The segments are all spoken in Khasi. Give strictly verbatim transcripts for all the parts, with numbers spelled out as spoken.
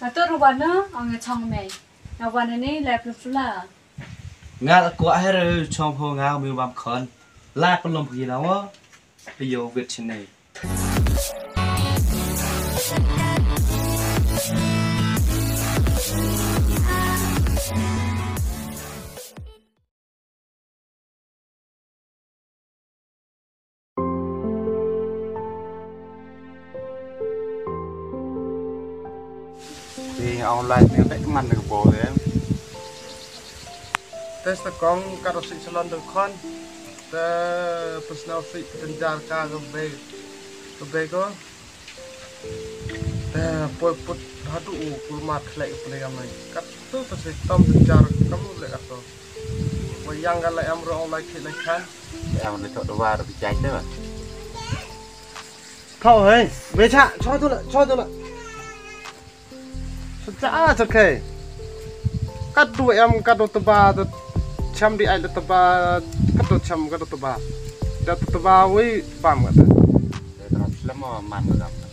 Nga to ruh wan no, ong nga chong mei. Nga wan ni la plum plum la. Nga la kwah her chong ho nga mi bam khon. La plum phi na wo. Phi yo wit chinei. Te ong lai te te man de bo de. Te sa kong ka ro si salon de khon. Te pesnau si ten jar ka ke be ke be ko. Te poi put hadu u kulmat khlek u plegam nai. Kat tu te si tom ten jar kam le kat tu. Wa yang ka la em ro ong lai khi lai khan. Em le thok dwa ro bi jai te ba. Thok hei, be cha, cho tu la, cho tu la. Sa cha a cha khei. Kat tu em kat tu tba tu cham di ai le tba, kat tu cham kat tu tba. Da tu tba wei bam kat tu. Te tram slem o man kat tu.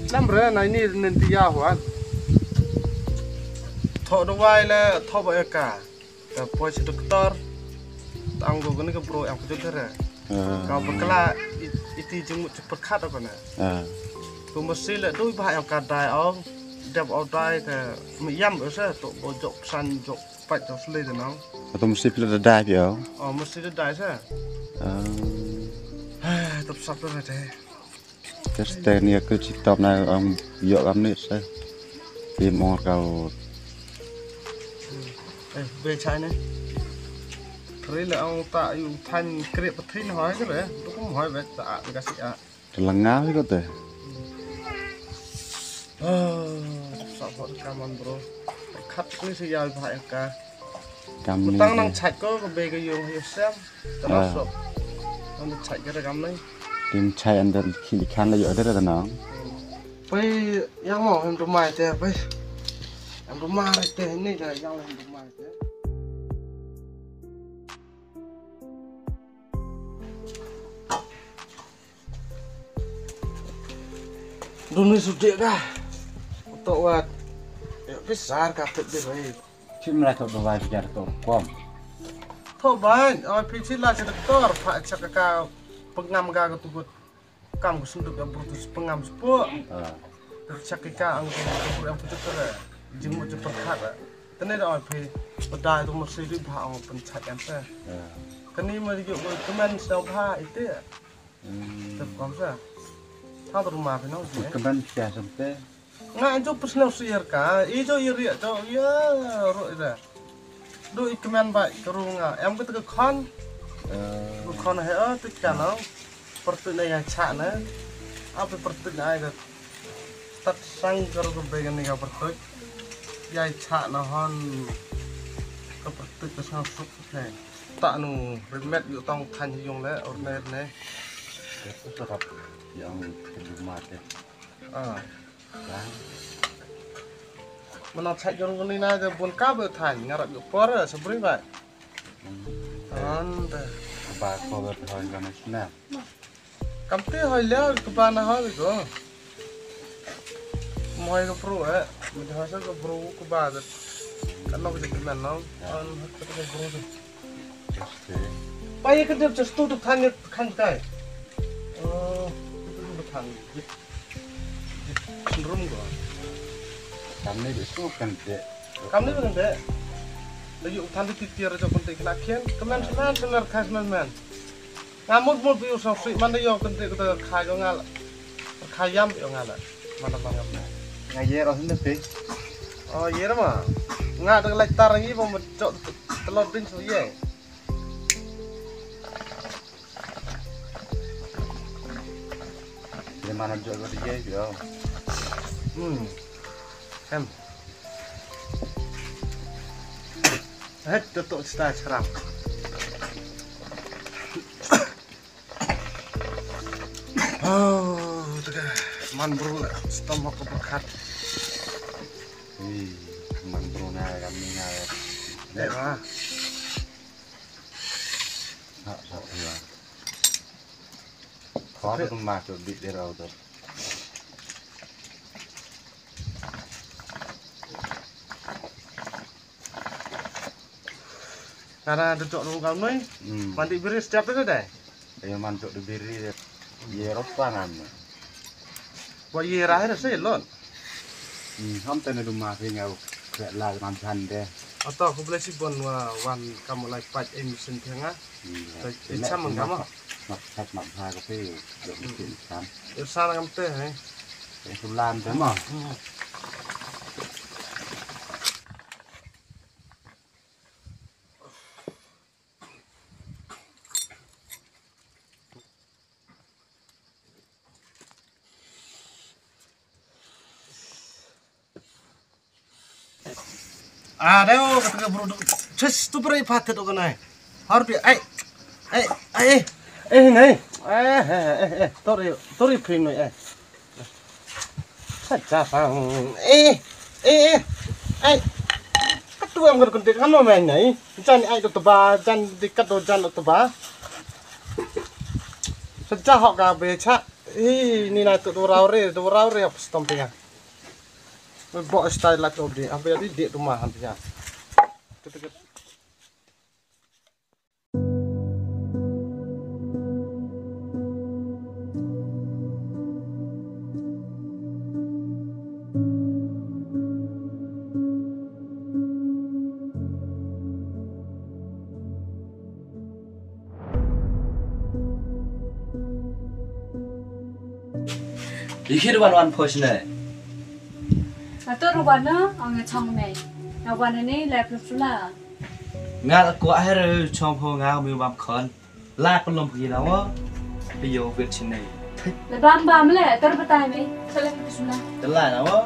Slem re na ini nen dia huan. Thok dwa le thok ba ka. Ka poi sha doktor. Tang go gani ka bro em kujut re. Ka bakla iti jingmut chi perkhat ko na. Tu masi le dui ba em ka dai au. Dep au dai ka mi yam sa to bo jok san jok pat jok sle de nang. Tu masi pila da dai pi au. Oh masi da dai sa. Tu sap da de. Tester ni aku ci top na ang yok am ni sa. Tim ong kau. Eh, be chai ne. Ri le ong ta yu than krep pathin hoi ke le. Tu kum hoi be ta a ka si a. Telenga hi ko te. Ah, sa bot kaman bro. Khat ni si ya ba ka. Kam ni. Tang nang chait ko ko be ka yung hi sem. Terus so. Nang chait ka kam ni. Tim chai under khi khan la yo der da nang. Pai yang mo hem tu mai te pai. Hem tu mai te ni da yang hem tu mai te. Dun ni su de ka. To wat. Pisar ka pet de bai. Chim la to dawai jar to kom. To bai, oi phi chi la chi doktor pha chak ka pengam ga ka tugut. Kam ka senduk ya bru tu pengam sepo. Ter chak ka ang tu bru yang putu kere. Jingmu je perkhat. Tene da oi phi. Bedai tu mesti di ba ang pen chak yang te. Kani ma di juk kemen sa ba ite. Tep kom sa. Tha tu rumah phi nong si. Kemen sia semte. Nga anju personal sier ka, i jo i riak jo, ya, ro ida. Do i kmen ba i kru nga, em kata ka khon. Ka khon he, oh, tu ka nang. Pertut na ya chak na. Apa pertut na ai ka. Tat sang kru ka began ni ka pertut. Ya chak na hon. Ka pertut ka sang suk he. Tak nu, remet yu tong khan yung le, orne ne. Itu serap yang kedua mate. Ah. Mana chak jong ni na de bun ka be than ngarap yu por sa bri ba. Ante. Ba ko be thoi ka na sna. Kam te hoi le ka ba na hoi ko. Mo hoi ka pro eh. Mo hoi sa ka pro ka ba de. Kan no ke men no. An hoi ka pro de. Ba ye ka de just tu tu khan ye khan kai. Oh, tu tu khan. Rum ko. Kam ni bisu kan de. Kam ni kan de. Ayu than di titir jo kan de kena kian. Kemen semen semen khas men men. Ngamut mut biu sang sui man de yo kan de kata khai ko ngal. Khai yam yo ngal. Mana mana mana. Nga ye roh ni te. Oh ye ma. Nga de lai tar ngi bo mo jo telor ding su ye. Dia mana jok ko dia yo. Hmm. Hem. Het to to sta charam. Oh, tu ka man bro stomach ko berkat. Ih, man bro na kami na. Deh, wah. Ha, ha, ha. Khot tu ma tu bit de rau tu. Kana da tok ruh kam noi. Hmm. Mandi biri setiap tu dai. Ayo man tok di biri deh. Ye ropa ngam. Wa ye rahir se lon. Hmm, ham tane duma phi ngau. Kre la man san deh. Ato ku bela si bon wa wan kam lai pat em sin phi nga. Hmm, ya. Te, te cham ngam. Mat pat mat bha ka phi. Yo sin cham. Yo sana ngam te, eh. Te sulan te mo. Hmm. Ah, dai o, kata ka bro tu. Chis tu bro, ipat tu kanai. Har bi, ai. Ai, ai, ai. Eh, nai. Eh, eh, eh, eh. Tori, tori pin noi, eh. Saja sang. Eh, eh, eh. Ai. Katu am kan kuntik kan lo main nai. Jan ai tu teba, jan di katu jan tu teba. Saja hok ka becha. Eh, ni nai tu tu rau re, tu rau re apa stom pinga. Bo style la to de, apa ya di de tu mahan pinga. Ikhir wan wan phos ne. Ato ruwana ang chong me. Na wana ne le plupla. Nga la kwah her chong ho nga mi bam khon. La pelom phi na wo. Pi yo git chine. Le bam bam le ter batai me. Chale ke suna. Tela na wo.